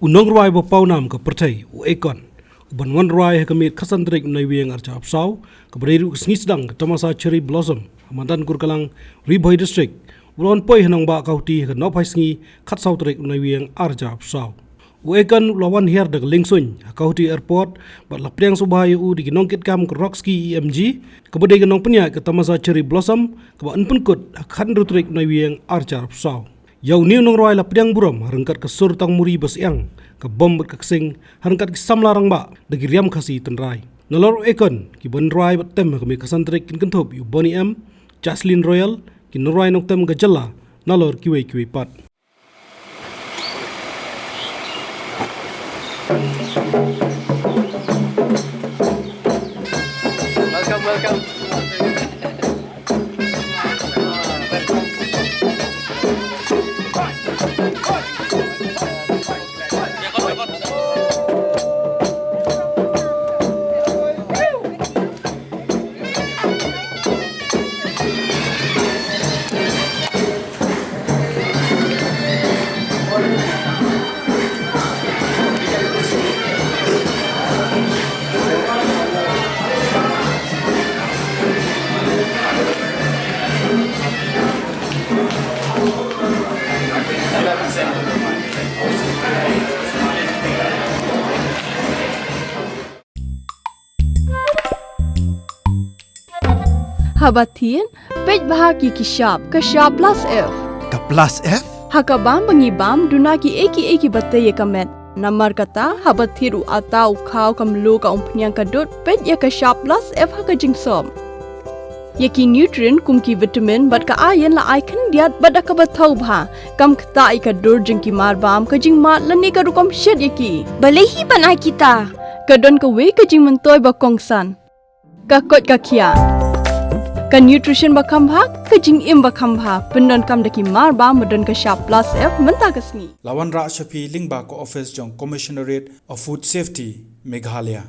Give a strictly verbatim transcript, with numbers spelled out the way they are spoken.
U nongrwai ba pawnam ka pyrthei, u Akon, u ban wan rwai ha ka miet khatsan tarik u Naiwieng arhajar arphew saw, kaba dei ruh ka sngi sdang ka tamasa Cherry Blossom ha Madankurkalang, Ri Bhoi District, u la wan poi ha Nongbah Kawhti ha ka nongphaisngi khatsaw tarik u Naiwieng arhajar arphew saw. U Akon u la wan hiar da ka liengsuiñ ha Kawhti Airport bad la pdiang sngewbha ïa u da ki nongkitkam ka Rock Ski E M G, kaba dei ka nongpynïaid ka tamasa Cherry Blossom, kaba yn pynkut ha ka khathynriew tarik u Naiwieng arhajar arphew saw. Ïa une u nongrwai la pdiang burom ha ryngkat ka sur tangmuri ba syiang, ka bom bad ka ksing, ha ryngkat ki samla rangbah da ki riam Khasi tynrai. Nalor u Akon, ki ban rwai bad tem ha ka miet khatsan tarik kin kynthup ïa u Boney M, Jaslyn Royal, ki nongrwai nongtem ka jylla, nalor kiwei kiwei pat. Welcome, welcome. Haba thied, peit bha ki ki shap, ka shap plus F. Ka plus F? Ha ka bam ba ngi bam, duna kiei kiei kiba tei ïa ka met. Namar kata, haba thied u atta, u khaw, ka mluh, ka umphniang, ka dud, peit ïa ka shap plus F ha ka jingsop. Ïa ki nutrient kum ki vitamin bad ka iron la ai khyndiat bad da kaba thaw bha. Kam ktah ïa ka dur jong ki marbam, ka jingmad lane ka rukom shet ïa ki. Balei hi ban ai kita? Ka don kawei ka jingmyntoi ba kongsan. Ka koit ka khiah. Ka nutrition ba kham bha, ka jingim ba kham bha. Pyndonkam da ki marbam ba don ka shap plus F mynta ka sngi. La wanrah sha phi lyngba ka office jong Commissionerate of Food Safety, Meghalaya.